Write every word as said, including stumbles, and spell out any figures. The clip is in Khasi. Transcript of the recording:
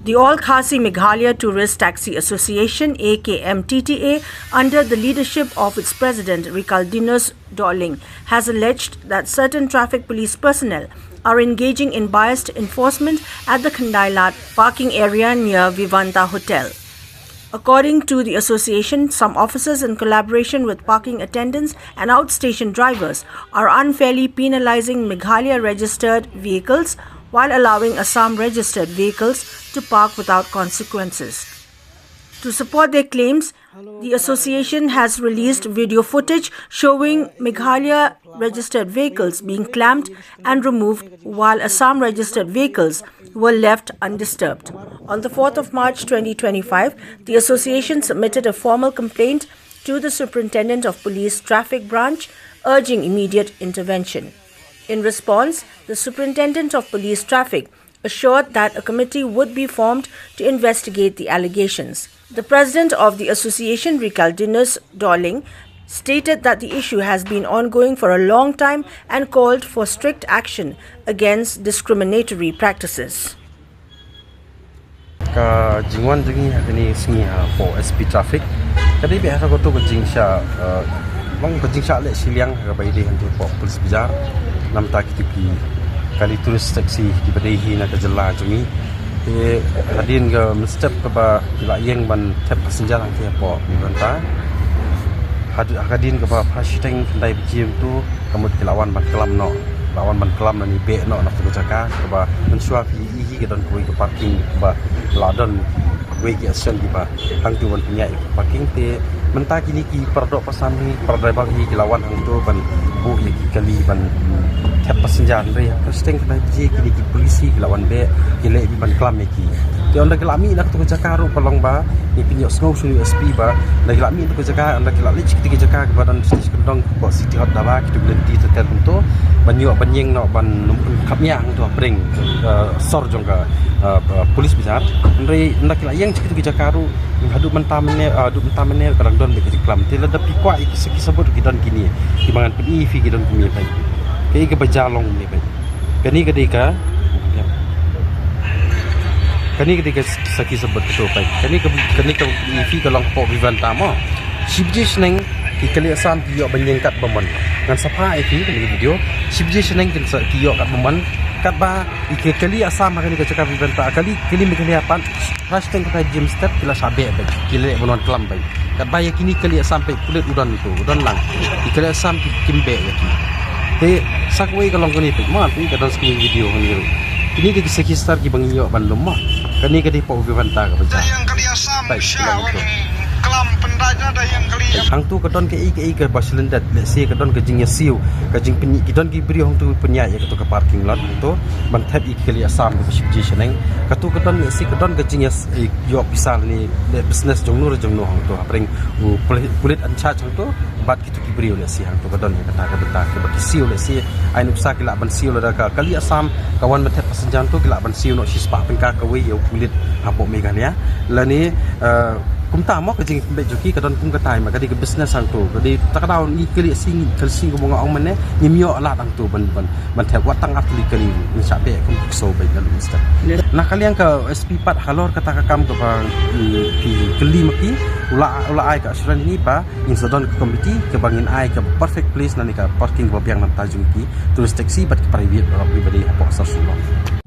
The All Khasi Meghalaya Tourist Taxi Association, A K M T T A, under the leadership of its president Rikaldinus Dohling, has alleged that certain traffic police personnel are engaging in biased enforcement at the Khyndai Lat parking area near Vivanta Hotel. According to the association, some officers, in collaboration with parking attendants and outstation drivers, are unfairly penalizing Meghalaya registered vehicles while allowing Assam registered vehicles to park without consequences. To support their claims, the association has released video footage showing Meghalaya registered vehicles being clamped and removed, while Assam registered vehicles were left undisturbed. On the fourth of March twenty twenty-five, the association submitted a formal complaint to the Superintendent of Police Traffic Branch, urging immediate intervention. In response, the Superintendent of Police Traffic assured that a committee would be formed to investigate the allegations. The president of the association, Rikaldinus Dohling, stated that the issue has been ongoing for a long time and called for strict action against discriminatory practices. Ka jingwan jong ngi ha kane ka sngi hapoh S P Traffic ka dei beit ha kato ka jingshah, eh, long ka jingshah leh shiliang ha kaba ïadei hangto hapoh Police Bazar. Namar kito ki kali tourist taxi kiba dei hi na ka jylla jong ngi. Te hadien ka mynstep kaba ki la ïeng ban thep passenger hangtei hapoh Vivanta, had-, hadien kaba phra shiteng khyndai baje mynta, ka mut ki la wan ban klam noh, la wan ban klam lane beh noh na kato ka jaka kaba mynshuwa phi ïohi ka don kawei ka parking ba la don kawei ka station kiba hangto ban pynïaid ïa ka parking. Te mynta kine ki para doh para sam hi, para driver hi ki la wan hangto ban buh ïa ki kali ban thep passenger, hynrei ha ka station kaba jia kine ki police hi ki la wan beh, ki leh beit ban klam ïa ki. Te ynda ki la mih na kato ka jaka ruh ka long ba ngi pynïohsngew sha u S P ba ynda ki la mih na kato ka jaka, ynda ki la leit sha kito ki jaka kiba don station kyndong hapoh City Hut Dhaba, kito ki lynti ter ter kumto, ban ïoh ban ïeng noh ban khapngiah hangto hapdeng, eh, sor jong ka, eh, Police Bazar. Hynrei ynda ki la ïeng sha kito ki jaka ruh haduh mynta mynne, eh, haduh mynta mynne ka dang don beit ka jingklam. Te lada phi kwah ïa ki sakhi sabut ki don kine, kiba ngan pyni ïa phi ki don kumne beit. Kaei kaba jia long kumne beit. Kane ka dei ka, kane ka dei ka sakhi sabut kato beit. Kane ka, kane ka ïa phi ka long hapoh Vivanta mo. Shi baje shaneng ki kali Assam ki ïoh ban ïeng katba mon. Ngan sa phah ïa phi kane ka video. Shi baje shaneng kin sa ki ïoh katba mon. Katba ïa ki kali Assam ha kane ka jaka Vivanta, kali, kali Meghalaya pat, phra shiteng khyndai baje mynstep ki la shah beh beit, ki leh ban wan klam beit. Katba ïa kine kali Assam beit pulit u don to, u don lang. Ki kali Assam ki, kim beh ïa ki. Te sa kawei ka long kane beit, ma phi ka don sa kawei video hangne ruh. Kine ki sakhi star kiba ngi ïoh ban lum ma. Kane ka dei hapoh Vivanta kaba jia. Beit, ka long to. Hangto ka don kaei kaei kaba shyllyndet, lehse ka don ka jingïasiew, ka jingpynïaid, ki don ki briew hangto pynïaid ïa kato ka parking lot hangto ban thep ïa ki kali Assam kiba shi baje shaneng. Kato ka don, lehse ka don ka jingïas-, eh, ïoh pisa lane leh business jongno re jongno hangto hapdeng u pulit, pulit in charge hangto bad kito ki briew, lehse hangto ka don ïa kata ka bynta kaba ki siew, lehse ai nuksa ki lah ban siew lada ka kali Assam ka wan ban thep passenger hangto, ki lah ban siew noh shispah tyngka kawei ïa u pulit hapoh Meghalaya. Lane, eh, kumta mo ka jingpynbeit jong ki ka don kum katai ma ka dei ka business hangto, ka dei ta ka daw ngi kali Assam, kali Assam kumba nga ong mynne, ngim ïoh lad hangto ban, ban, ban thep, wat tang ar tylli kali ngi shah beh kum ki ksew beit na lum step. Na ka liang ka S P pat halor kata ka kam kaba, mm, ki kylli ma ki, u la, u la ai ka assurance ïa ngi ba ngin sa don ka committee kaba ngin ai ka perfect place lane ka parking ba biang na bynta jong ki tourist taxi bad ki private ba, ba dei hapoh Sar Shillong.